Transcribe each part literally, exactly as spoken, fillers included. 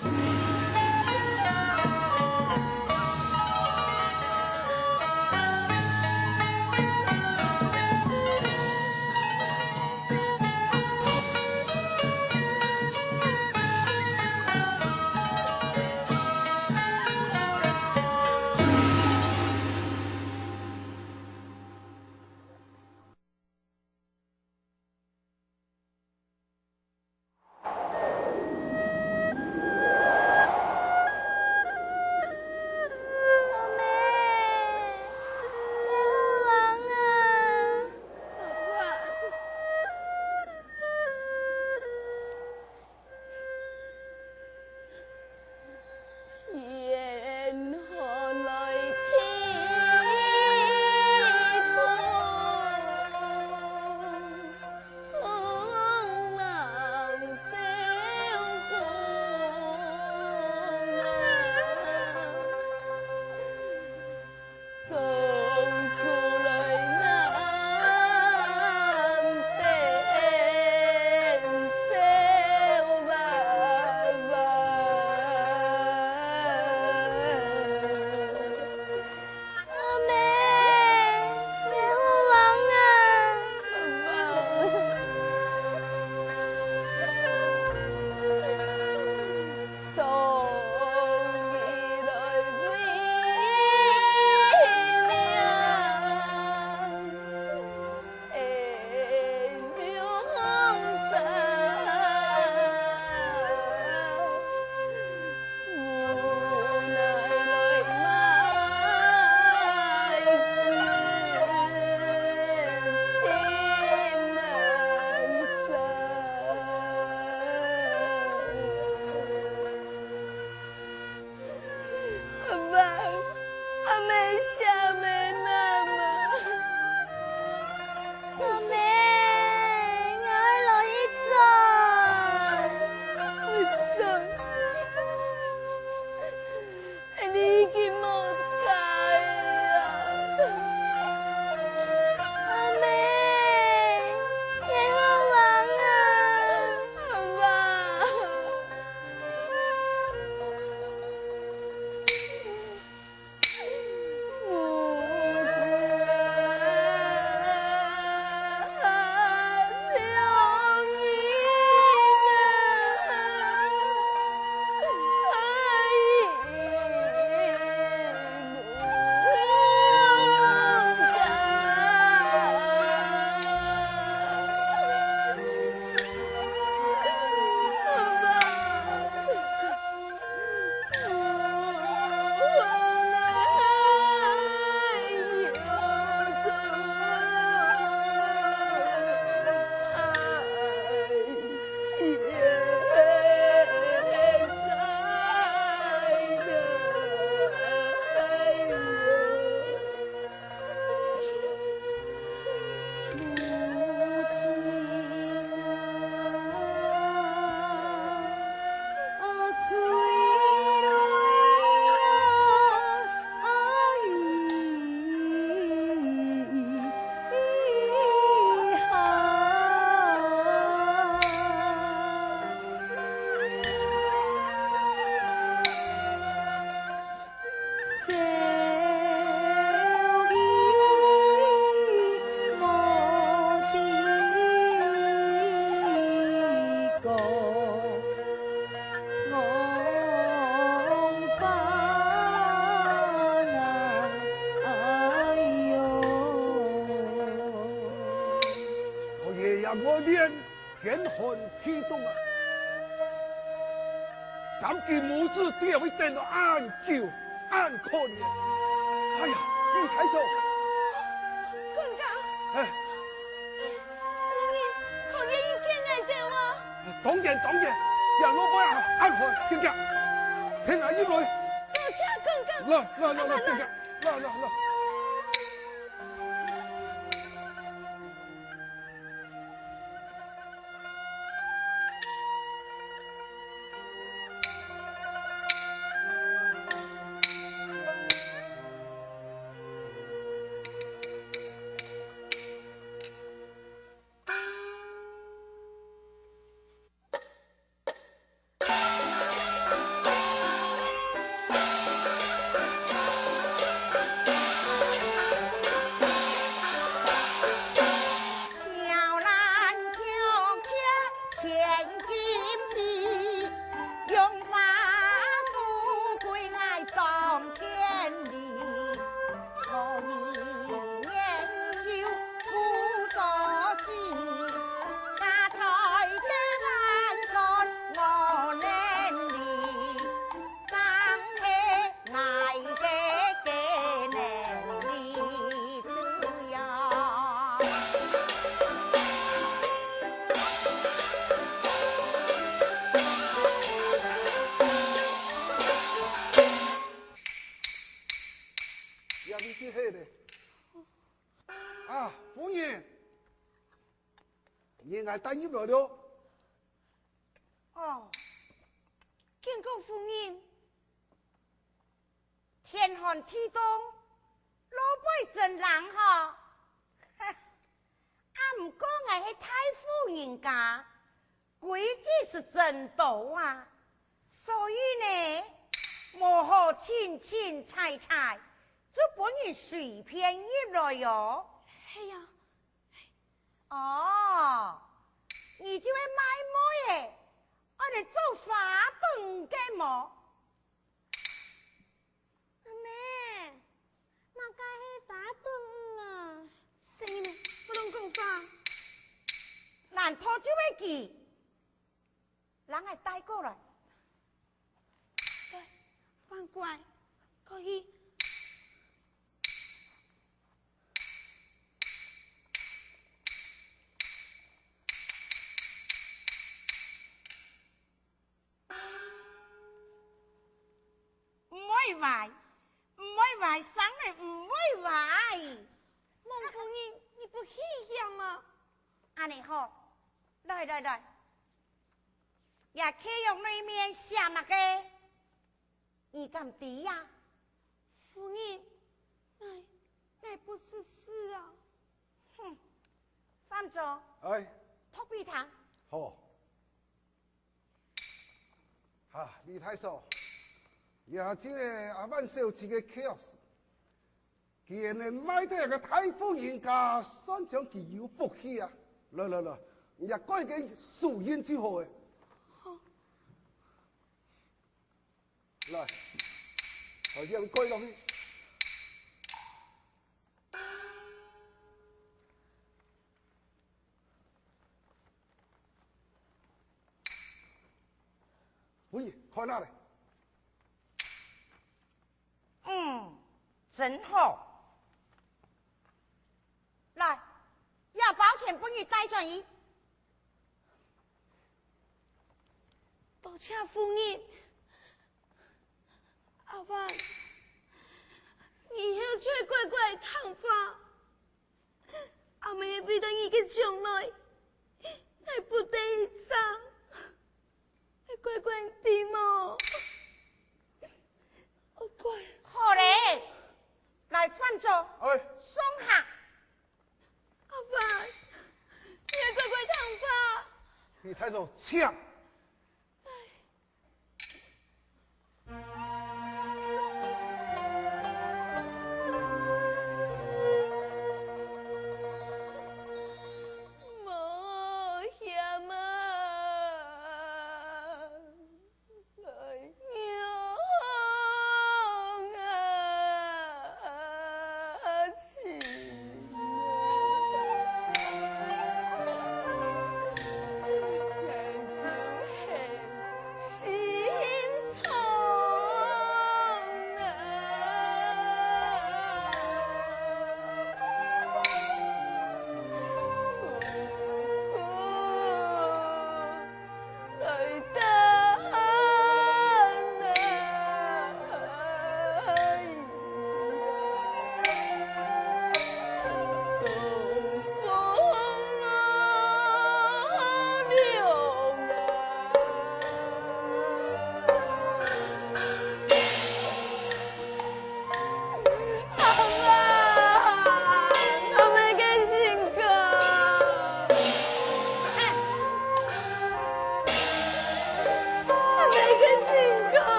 阿姆，𠊎好冷啊！阿爸，阿姆，阿姆，阿姆。阿姆，𠊎愛落去做。做？你已經無解啊！阿姆，𠊎好冷啊！阿爸。老爺也無練， 天寒地凍啊！今佢母子吊佢等到恁久，恁可憐。哎呀，李太守！管家！哎。你確定要見𠊎兜啊？當然，當然，這路背啊，恁寒，緊行，陪𠊎入來。多謝管家。來，來，來，來，緊行，來，來，來。，𠊎帶入來了。哦，見過夫人。天寒地凍，路背真冷吼。啊，毋過𠊎係大戶人家， 規矩係真多啊，所以呢，無好凊凊採採，就分人隨便入來喲。係啊。哦，你就係賣妹仔，恁樣做花燈个無？ 阿姆，麼个係花燈啊？細人仔，毋好亂講話。難道就係佢？人來帶過來。來，還過來，過去。 毋會壞，毋會壞，生來毋會壞。孟夫人，你不棄嫌啊？恁樣好，來來來，這契約內面寫麼个？你敢知呀？夫人，𠊎，𠊎不識字啊。哼，范仲，哎。讀分佢聽。好。 啊，李大嫂，這正係阿萬小姐个契約書，既然你賣得這个大戶人家，算將佢有福氣啊！來來來，你也蓋个手印就好誒。好。來，好，這樣蓋落去。 夫人，看下咧。嗯，真好。來，這包錢分你帶轉去。多謝夫人。阿萬，以後就乖乖聽話。 阿姆係為著你个將來，𠊎不得已爭，𠊎乖乖，你知無？𠊎乖。好咧，來，范仲，哎。上下。阿爸，你愛乖乖聽話。李太守，請。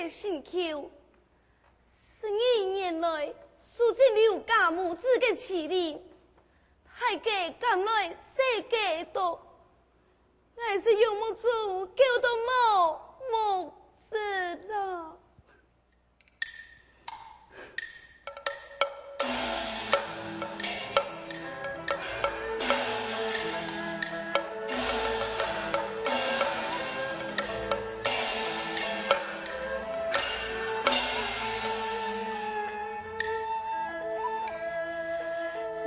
个心臼。十二年來，受盡劉家母子个欺凌，大家敢來細家个毒，𠊎就用目珠救到無目珠啦。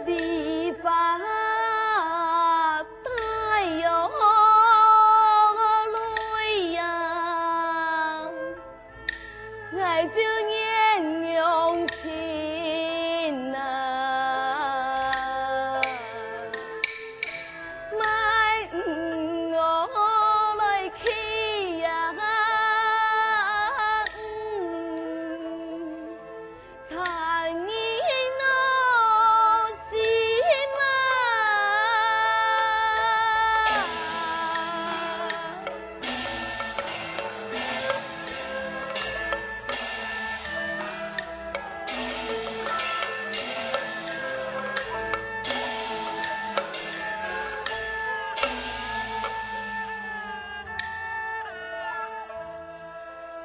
梨花带雨泪呀， 𠊎就願用情啊，賣我來去呀。嗯， 殘忍惡心啊！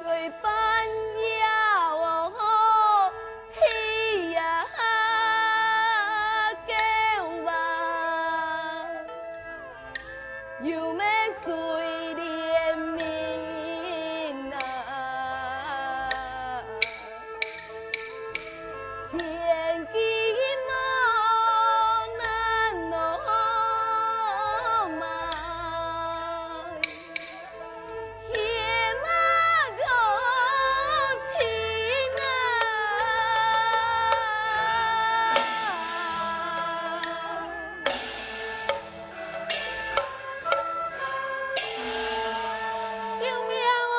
來半夜哦，天也光啊，有咩水憐憫啊？ 千金莫難買，險啊，愛情啊！救命哦！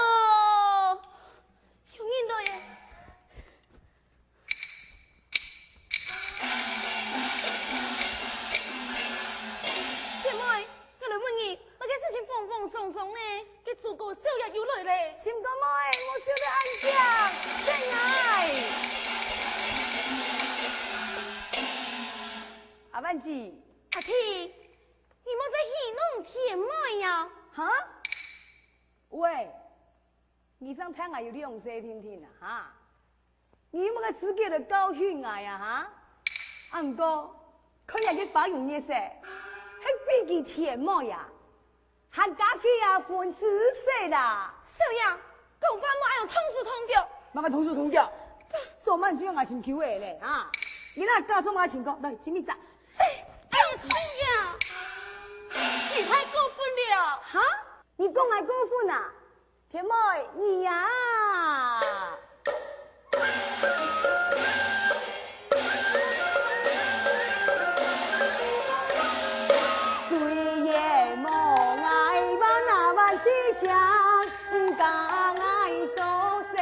有人來耶！ 田妹，𠊎來問你，麼个事情慌慌張張呢？該諸葛少爺又來咧。心肝妹，莫笑得恁僵，等𠊎。阿萬姊。阿弟，你莫再戲弄田妹呀！哈？喂， 你正聽𠊎有兩歲定定啊，哈？你有麼个資格來教訓𠊎啊，哈？啊，毋過，看你个花容月色，係比佢甜妹啊，還加佢啊粉姿色啦。少爺，講話莫恁樣動手動腳。麼个動手動腳？做麼你就用𠊎心臼仔咧，哈？你那假做麼个情況？來，親密仔。哎，哎呀，少爺，你太過分了。哈？你講𠊎過分啊？ 田妹，你呀！雖然無𠊎萬啊萬之強，毋加𠊎做事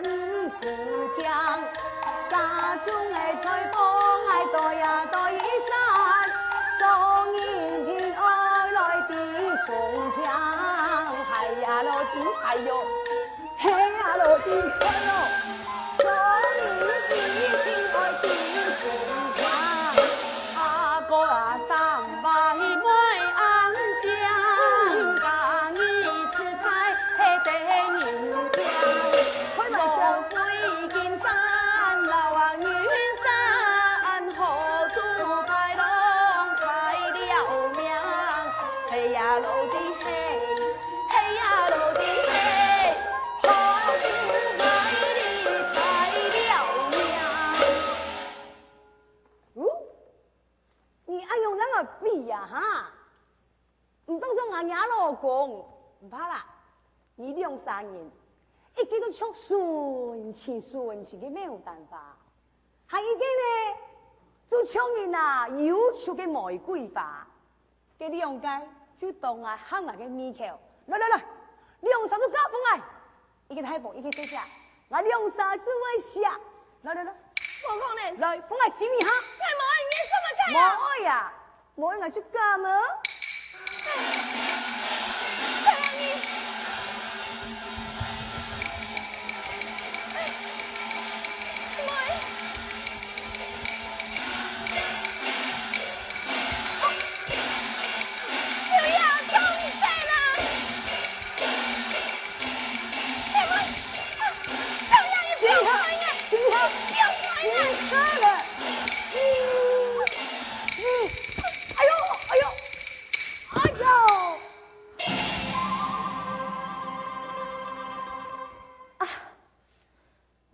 毋使驚。 家中个財寶，𠊎袋呀袋一山，做人情愛來知重量。哎呀，老弟，哎喲，嘿呀，老弟，哎喲，做人情愛知重量。阿哥啊，三拜妹恁靚，家己實在係得人驚。開玩笑。 哦，你恁樣摎𠊎比呀，哈？ 毋當做𠊎若老公，毋怕啦。你兩儕人，一個就像純情純情个牡丹花，還一個呢，就像人啊憂愁个玫瑰花。該兩個就當𠊎合𠊎个胃口。來來來，兩儕就嫁分𠊎！ 一個大方，一個細隻，𠊎兩儕就會惜。來來來，無可能。來，分𠊎親一下。𠊎無愛，你做麼个啊？無愛啊，無愛𠊎就嫁啊。哎呀，你！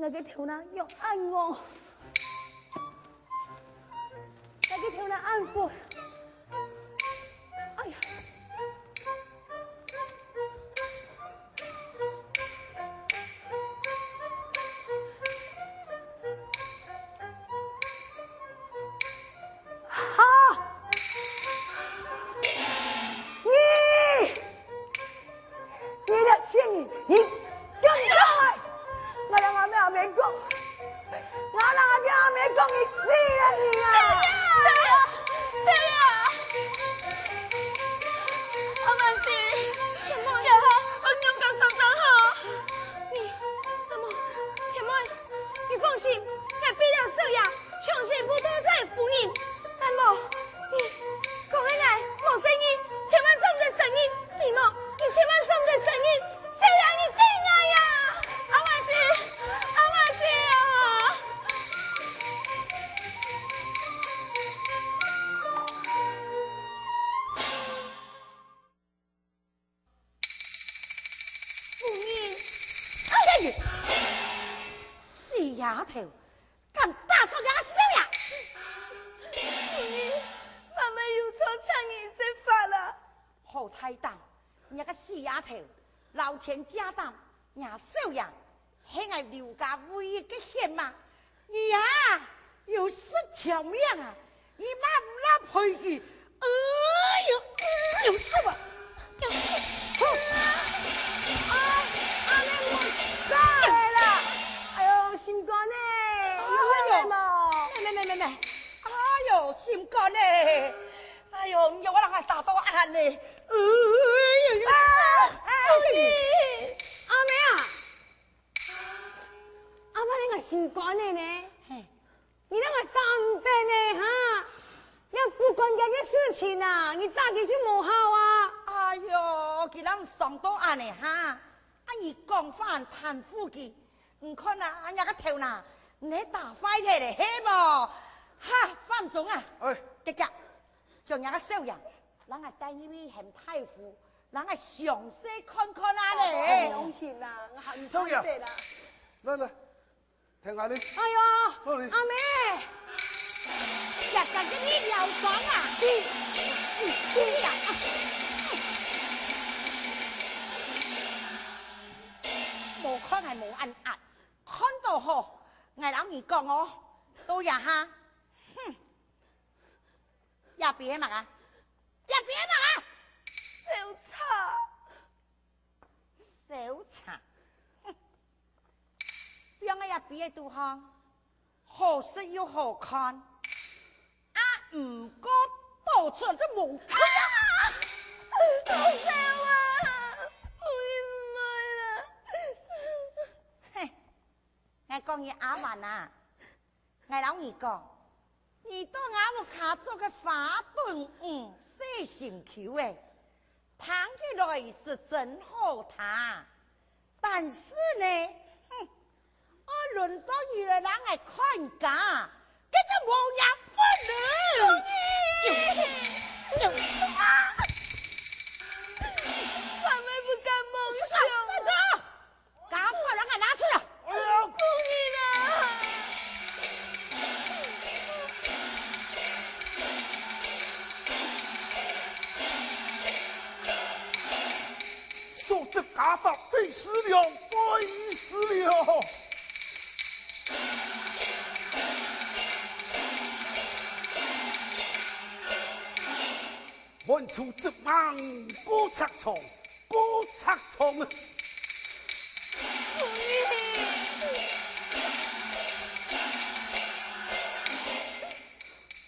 个頭那仰恁戇，該个頭那恁昏。哎呀！哈！你！ 你這賤人，你，你，你，𠊎摎阿姆阿姆講，𠊎摎阿姆阿姆講，你死了你啊！對啊，對啊，阿滿姊，這下愛仰般算正好？你，阿母，阿妹，你放心，𠊎陪了少爺， 重新步到這个屋內。但無，你，講个𠊎無細義，千萬做毋得細義，知無？你千萬做毋得細義，細義你聽𠊎呀！阿滿姊，阿滿姊啊！ 夫人，死丫頭，敢打傷𠊎个少爺！夫人，阿姆有錯，請你責罰啦。好大膽，你个死丫頭，老天借膽，若少爺，係𠊎劉家唯一个血脈， 你啊，有十條命啊，你媽毋拉賠佢，哎喲，有數啊，有數。哎，阿姆，莫打了啦！哎喲，心肝呢，有血無？哎喲，沒沒沒沒沒，哎喲，心肝呢，哎喲，你又愛人家打到恁呢，哎喲，啊，哎，阿姆啊！ 阿媽，你个心肝个呢？嘿。你哪會打毋得呢，哈？這無關佢个事情啊，你打佢就無效啊。哎喲，佢人傷到恁呢哈，啊你講話貪護佢，你看啊，啊若个頭那，你打壞忒了，係無？哈，范總啊，哎。遽遽，將若个少爺，人家帶入去喊大夫，人家詳細看看啊咧。放心啦，我還少爺，看得啦。來來， 聽下你。哎喲，好哩。阿姆，食个這个療傷啊，你，你，你啊。無看還無恁壓，看到吼，𠊎摎你講哦，到這下，哼，這邊係麼个？這邊係麼个？小賊。 小賊，哼，放在這邊个肚項，好食又好看，啊毋過倒出來就無趣啊！好笑啊！我毋愛啦！嘿，𠊎講你阿滿啊， 𠊎摎你講，你到吾屋下做个花燈娘、洗身裘仔，聽起來係真好聽。但是呢，哼，愛輪到你來摎𠊎看家，該就無影分了。阿姆不敢妄想。快走！ 家法人還拿出來！哎呀！夫人啊！速執家法，費事了，費事了！滿族執命，過賊床，過賊床啊！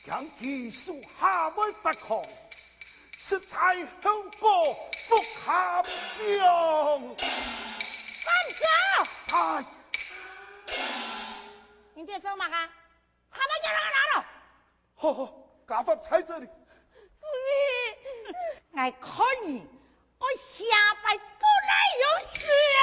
驚佢手下會發狂，實在後果不堪想。慢走！哎，你在做麼个？還無叫人拿了！ 好好，家法在這裡。夫人，𠊎看你愛下擺過來有事啊！